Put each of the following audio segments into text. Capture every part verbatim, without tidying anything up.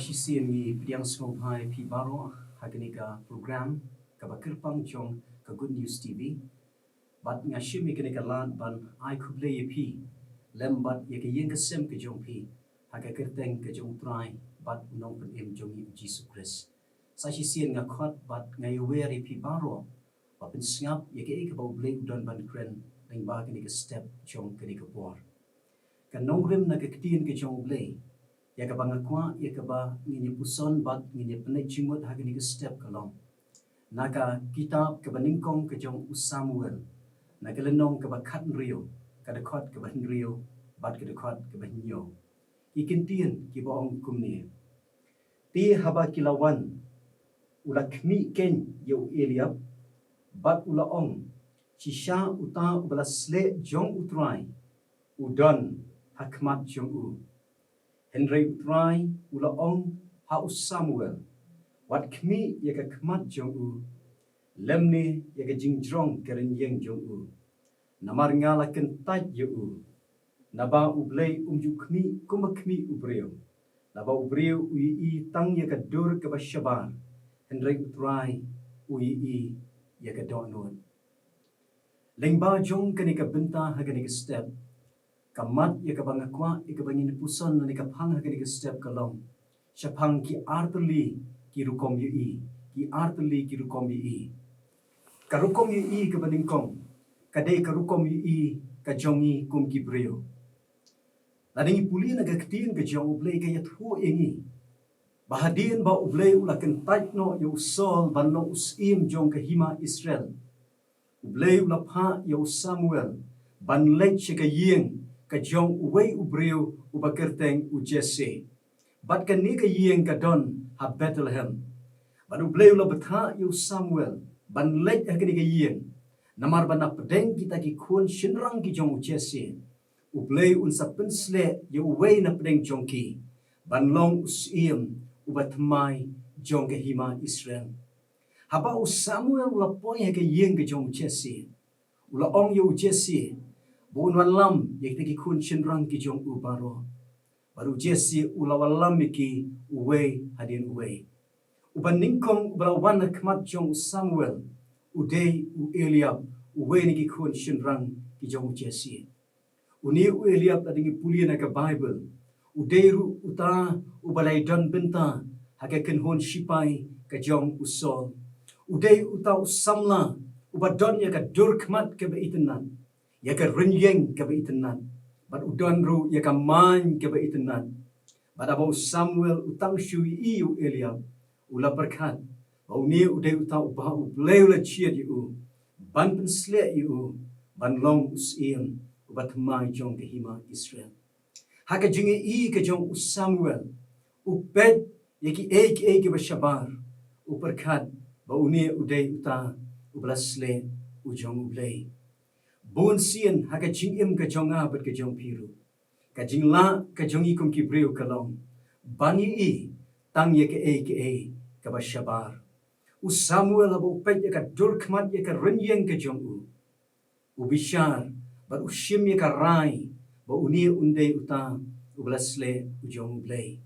Shisien ngi pdiang sngewbha ïa phi baroh ha kane ka program kaba kyrpang jong ka Good News T V. Bad nga shim ïa kane ka lad ban ai khublei ïa phi lem bad ïa ka ïing ka sem ka jong phi ha ka kyrteng ka jong U Trai bad U Nongpynim jong ngi U Jisu Khrist. Sa shisien nga khot bad nga ïawer ïa phi baroh ba pynsngap ïa kaei kaba U Blei u don ban kren lyngba kane ka step jong kane ka por. Ka nongrim na ka ktien ka jong U Blei ïa kaba nga kwah ïa kaba ngin ïa puson bad ngin ïa pynleit jingmut ha kane ka step ka long na ka kitab kaba nyngkong ka jong U Samuel, na ka lynnong kaba khathynriew, ka dkhot kaba hynriew bad ka dkhot kaba hynñiew. Ki kyntien kiba ong kumne: Te haba ki la wan, u la khmih keiñ ïa u Eliab bad u la ong, shisha uta uba la sleh jong U Trai u don ha khmat jong u. Hynrei U Trai u la ong ha U Samuel, wat khmih ïa ka khmat jong u lymne ïa ka jingjrong ka rynïeng jong u, namar nga la kyntait ïa u. Naba U Blei um ju khmih kumba khmih u briew, naba u briew u ïohi tang ïa ka dur kaba shabar, hynrei U Trai u ïohi ïa ka dohnud. Lyngba jong kane ka bynta ha kane ka step, ka mat ïa kaba nga kwah ïa kaba ngin puson lane ka phang ha kane ka step ka long shaphang ki artylli ki rukom ïohi, ki artylli ki rukom ïohi. Ka rukom ïohi kaba nyngkong ka dei ka rukom ïohi ka jong ngi kum ki briew. Lada ngi pule na ka ktien ka jong U Blei ka ïathuh ïa ngi ba hadien ba U Blei u la kyntait noh ïa u Saul ban long u syiem jong ka hima Israel, U Blei u la phah ïa u Samuel ban leit sha ka ïing ka jong uwei u briew uba kyrteng u Jesse. Bad kane ka ïing ka don ha Bethlehem. Bad U Blei u la bthah ïa u Samuel ban leit ha kane ka ïing, namar ba na pdeng kita ki khun shynrang ki jong u Jesse, U Blei un sa pynsleh ïa uwei na pdeng jong ki ban long u syiem uba thymmai jong ka hima Israel. Haba u Samuel u la poi ha ka ïing ka jong u Jesse, u la ong ïa u Jesse ba un wallam ïa kita ki khun shynrang ki jong u baroh. Bad u Jesse u la wallam ïa ki uwei hadien uwei. Uba nyngkong uba la wan ha khmat jong u Samuel u dei u Eliab, uwei na ki khun shynrang ki jong u Jesse. Une u Eliab, lada ngi pule na ka Baibl, u dei ruh uta uba la ïadon bynta ha ka kynhun shipai ka jong u Saul. U dei uta u samla uba don ïa ka dur khmat kaba itynnad, ïa ka rynïeng kaba itynnad, bad u don ruh ïa ka main kaba itynnad. Bad haba u Samuel u tang shu ïohi ïa u Eliab, u la pyrkhat ba une u dei uta uba U Blei u la jied ïa u ban pynsleh ïa u ban long u syiem uba thymmai jong ka hima Israel. Ha ka jingïohi ka jong u Samuel, u peit ïa kiei kiei kiba shabar, u pyrkhat ba une u dei uta uba la sleh u jong U Blei. Bun sien ha ka jingim ka jong nga bad ka jong phi ruh, ka jinglah ka jong ngi kum ki briew ka long ban ïohi tang ïa kaei kaei kaba shabar. U Samuel haba u peit ïa ka dur khmat, ïa ka rynïeng ka jong u, u bishar bad u shim ïa ka rai ba une un dei uta uba la sleh u jong U Blei.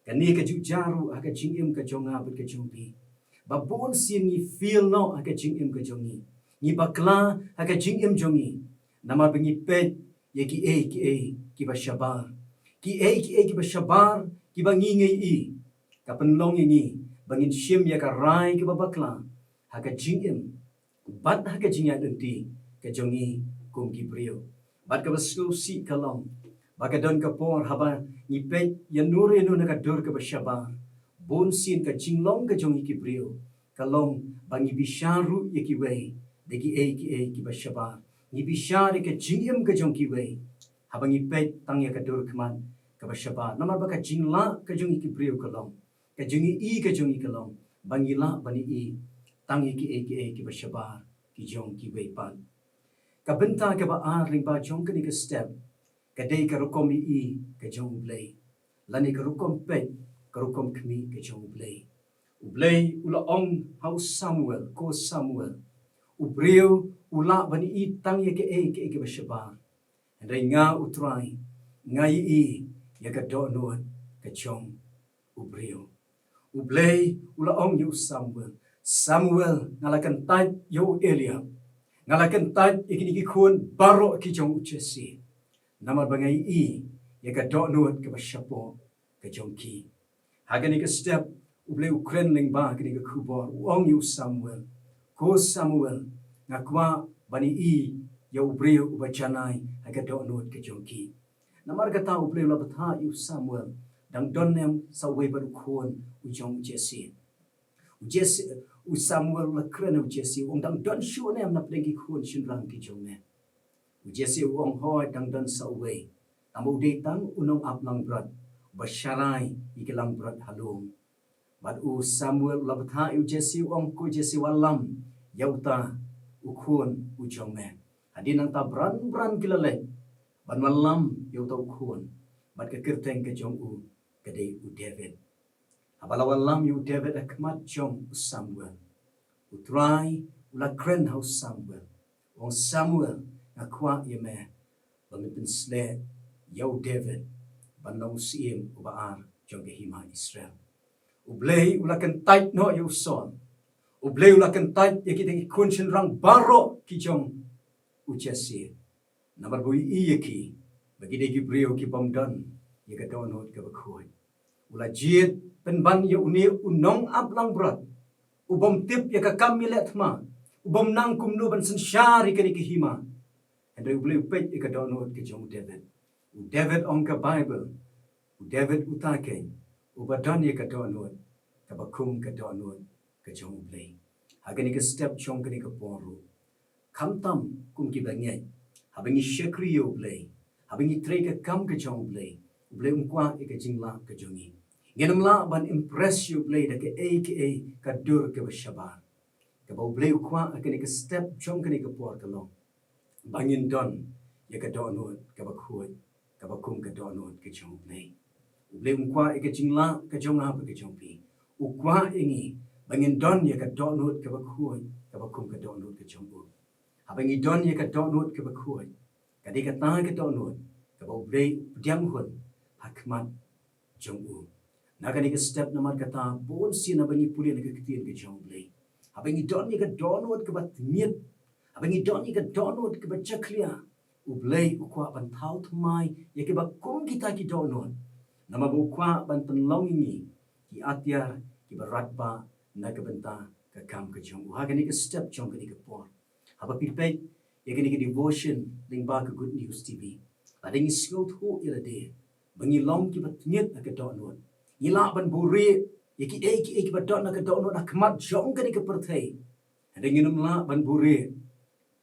Kane ka ju jia ruh ha ka jingim ka jong nga bad ka jong phi, ba bun sien ngi fail noh ha ka jingim ka jong ngi, ngi bakla ha ka jingim jong ngi, namar ba ngi peit ïa kiei kiei kiba shabar. Kiei kiei kiba shabar kiba ngi ngi ïohi, ka pynlong ïa ngi ba ngin shim ïa ka rai kaba bakla ha ka jingim bad ha ka jingïaid lynti ka jong ngi kum ki briew. Bad kaba sngewsih ka long ba ka don ka por haba ngi peit ïano re ïano na ka dur kaba shabar, bun sien ka jinglong ka jong ngi ki briew ka long ba ngi bishar ruh ïa kiwei da kiei kiei kiba shabar. Ngi bishar ïa ka jingim ka jong kiwei haba ngi peit tang ïa ka dur khmat kaba shabar. Namar ba ka jinglah ka jong ngi ki briew ka long, ka jingïohi ka jong ngi ka long ba ngi lah ban ïohi tang ïa kiei kiei kiba shabar ki jong kiwei pat. Ka bynta kaba ar lyngba jong kane ka step ka dei ka rukom ïohi ka jong U Blei, lane ka rukom peit, ka rukom khmih ka jong U Blei. U Blei u la ong ha u Samuel, ko Samuel, u briew u lah ban ïohi tang ïa kiei kiei kiba shabar, hynrei nga U Trai nga ïohi ïa ka dohnud ka jong u briew. U Blei u la ong ïa u Samuel, Samuel, nga la kyntait ïa u Eliab, nga la kyntait ïa kine ki khun baroh ki jong u Jesse, namar ba nga ïohi ïa ka dohnud kaba shapoh ka jong ki. Ha kane ka step, U Blei u kren lyngba kane ka khubor, u ong ïa u Samuel, ko Samuel, nga kwah ban ïohi ïa u briew uba janai ha ka dohnud ka jong ki. Namar kata U Blei u la bthah ïa u Samuel, dang don em sa uwei bad u khun u jong u Jesse. U Jesse, u Samuel u la kren ïa u Jesse, u ong, dang don shuh em na pdeng ki khun shynrang ki jong me? U Jesse u ong, hooid, dang don sa uwei, tangba u dei tang u nongaplangbrot ba sharai ïa ki langbrot ha lum. Bad u Samuel u la bthah ïa u Jesse, u ong, ko Jesse, wallam ïa uta u khun u jong me. Hadien nangta bran bran ki la leit ban wallam ïa uta u khun, bad ka kyrteng ka jong u ka dei u David. Haba la wallam ïa u David ha khmat jong u Samuel, U Trai u la kren ha u Samuel, u ong, Samuel, nga kwah ïa me ba me pynsleh ïa u David ban long u syiem uba ar jong ka hima Israel. U Blei u la kyntait noh ïa u Saul. U Blei u la kyntait ïa kita ki khun shynrang baroh ki jong u Jesse, namar ba u ïohi ïa ki ba ki dei ki briew ki bym don ïa ka dohnud kaba khuid. U la jied pynban ïa une u nongaplangbrot u bym tip ïa ka kam ïaleh thma, u bym nang kumno ban synshar ïa kane ka hima. Hynrei U Blei u peit ïa ka dohnud ka jong u David. U David, ong ka Baibl, u David uta keiñ uba don ïa ka dohnud kaba kum ka dohnud ka jong U Blei. Ha kane ka step jong kane ka por ruh, khamtam kum kiba ngeit, haba ngi shakri ïa U Blei, haba ngi trei ka kam ka jong U Blei, U Blei um kwah ïa ka jinglah ka jong ngi. Ngin ym lah ban impress ïa U Blei da kaei kaei ka dur kaba shabar. Kaba U Blei u kwah ha kane ka step jong kane ka por ka long ba ngin don ïa ka dohnud kaba khuid kaba kum ka dohnud ka jong U Blei. U Blei um kwah ïa ka jinglah ka jong nga bad ka jong phi. U kwah ïa ngi ba ngin don ïa ka dohnud kaba khuid kaba kum ka dohnud ka jong u. Haba ngi don ïa ka dohnud kaba khuid, ka dei kata ka dohnud kaba U Blei u pdiang hun ha khmat jong u. Na kane ka step, namar kata, bun sien haba ngi pule na ka ktien ka jong U Blei, haba ngi don ïa ka dohnud kaba tngit, haba ngi don ïa ka dohnud kaba jakhlia, U Blei u kwah ban thaw thymmai ïa kiba kum kita ki dohnud. Namar ba u kwah ban pynlong ïa ngi ki atiar kiba radbah na ka bynta ka kam ka jong u. Ha kane ka step jong kane ka por, haba phi peit ïa kane ka devotion lyngba ka Good News T V, lada ngi sngewthuh ïa lade ba ngi long kiba tngit ha ka dohnud, ngi lah ban buhrieh ïa kiei kiei kiba don ha ka dohnud ha khmat jong kane ka pyrthei. Hynrei ngin ym lah ban buhrieh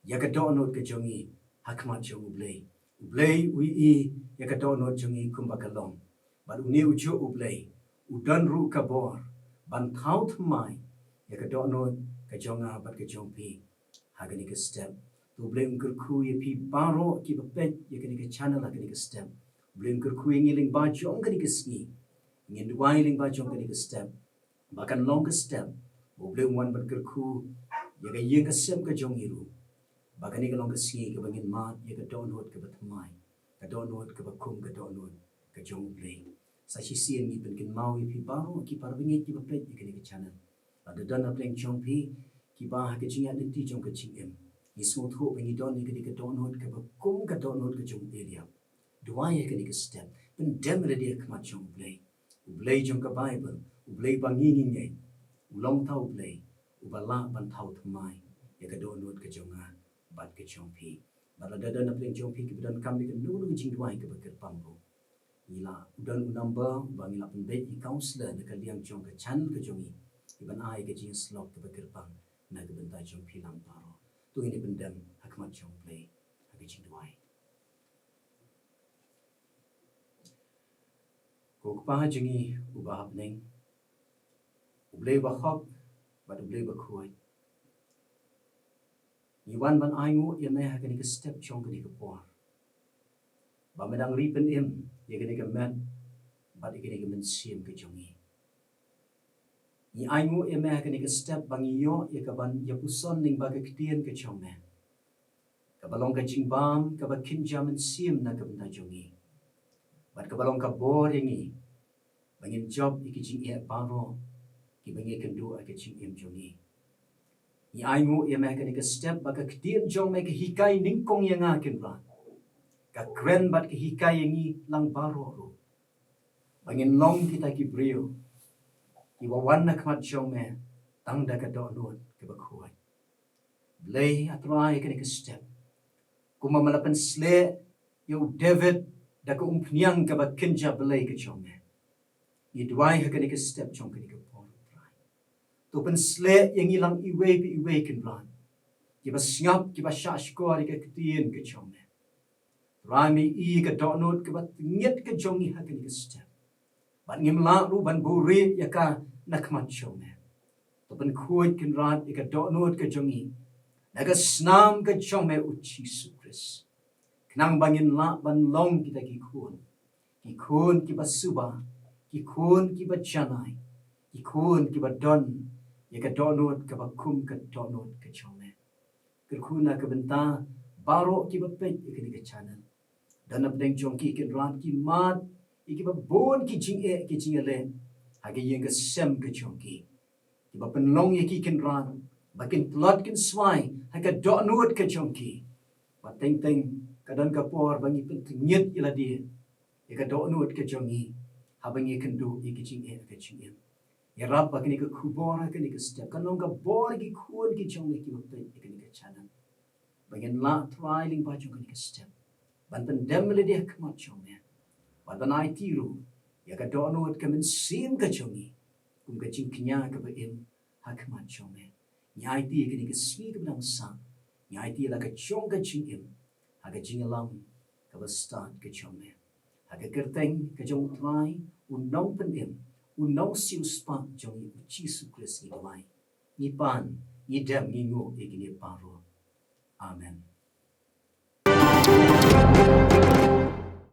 ïa ka dohnud ka jong ngi ha khmat jong U Blei. U Blei u ïohi ïa ka dohnud jong ngi kumba ka long. Bad une u juh U Blei u don ruh ka bor ban thaw thymmai ïa ka dohnud ka jong nga bad ka jong phi ha kane ka step. To U Blei un kyrkhu ïa phi baroh kiba peit ïa kane ka channel ha kane ka step. U Blei un kyrkhu ïa ngi lyngba jong kane ka sngi. Ngin duwai lyngba jong kane ka step ba kan long ka step ba U Blei un wan ban kyrkhu ïa ka ïing ka sem ka jong ngi ruh, ba kane kan long ka sngi kaba ngin mad ïa ka dohnud kaba thymmai, ka dohnud kaba kum ka dohnud ka jong U Blei. Sa shisien ngi pynkynmaw ïa phi baroh ki parabangeit kiba peit ïa kane ka channel. Lada don na pdeng jong phi kiba ha ka jingïaid lynti jong ka jingim, ngi sngewthuh ba ngi don ïa kane ka dohnud kaba kum ka dohnud ka jong u Eliab, duwai ha kane ka step, pyndem ïa lade ha khmat jong U Blei. U Blei jong ka Baibl, U Blei ba ngi ngi ngeit, u long uta U Blei uba lah ban thaw thymmai ïa ka dohnud ka jong nga bad ka jong phi. Bad lada don na pdeng jong phi kiba donkam ïa kano kano ka jingduwai kaba kyrpang ruh, ngi la, u don u number uba ngi la pynbeit ïa i counsellor na ka liang jong ka channel ka jong ngi, iban ai ïa ka jingïasyllok kaba kyrpang na ka bynta jong phi lang baroh. To ngin ïa pyndem ha khmat jong U Blei ha ka jingduwai. Ko Kpa jong ngi uba ha bneng, U Blei uba hok bad U Blei uba khuid, ngi wan ban ainguh ïa me ha kane ka step jong kane ka por, ba me dang ri pynim ïa kane ka met bad ïa kane ka mynsiem ka jong ngi. Ngi ainguh ïa me ha kane ka step ba ngi ïoh ïa kaban ïa puson lyngba ka ktien ka jong me, kaba long ka jingbam kaba kynja mynsiem na ka bynta jong ngi, bad kaba long ka bor ïa ngi ba ngin jop ïa ki jingeh baroh kiba ngi kynduh ha ka jingim jong ngi. Ngi ainguh ïa me ha kane ka step ba ka ktien jong me ka hikai nyngkong ïa nga Kynrad, ka kren bad ka hikai ïa ngi lang baroh ruh ba ngin long kita ki briew kiba wan na khmat jong me tang da ka dohnud kaba khuid. Blei, A Trai, ha kane ka step, kumba me la pynsleh ïa u David da ka umphniang kaba kynja Blei ka jong me, ngi duwai ha kane ka step jong kane ka por, Trai, to pynsleh ïa ngi lang iwei pa iwei Kynrad, kiba sngap, kiba shahshkor ïa ka ktien ka jong me. Trai, me i ka dohnud kaba tyngit ka jong ngi ha kane ka step, bad ngim lah ruh ban buhrieh ïa ka na khmat jong me. To pynkhuid, Kynrad, ïa ka dohnud ka jong ngi na ka snam ka jong me, U Jisu Khrist, khnang ba ngin lah ban long kita ki khun, ki khun kiba suba, ki khun kiba janai, ki khun kiba don ïa ka dohnud kaba kum ka dohnud ka jong me. Kyrkhu na ka bynta baroh kiba peit ïa kane ka channel. Don na pdeng jong ki, Kynrad, ki mad ïa kiba bun ki jingeh, ki jingeh leh ha ka ïing ka sem ka jong ki, kiba pynlong ïa ki, Kynrad, ba kin tlot kin swai ha ka dohnud ka jong ki. Ba teng teng ka don ka por ba ngi pyntyngit ïa lade ïa ka dohnud ka jong ngi haba ngi kynduh ïa ki jingeh ha ka jingim. Ïarap ba kane ka khubor ha kane ka step kan long ka bor ïa ki khun ki jong me kiba peit ïa kane ka channel, ba ngin lah, Trai, lyngba jong kane ka step ban pyndem ïa lade ha khmat jong me, bad ban aiti ruh ïa ka dohnud ka mynsiem ka jong ngi kum ka jingkñia kaba im ha khmat jong me. Ngi aiti ïa kane ka sngi kaba dang sah, ngi aiti ïa la ka jong ka jingim ha ka jingïalam kaba stad ka jong me, ha ka kyrteng ka jong U Trai, U Nongpynim, U Nongsiewspah jong ngi, U Jisu Khrist, ngi duwai, ngi pan, ngi dem, ngi nguh ïa kine baroh. Amen.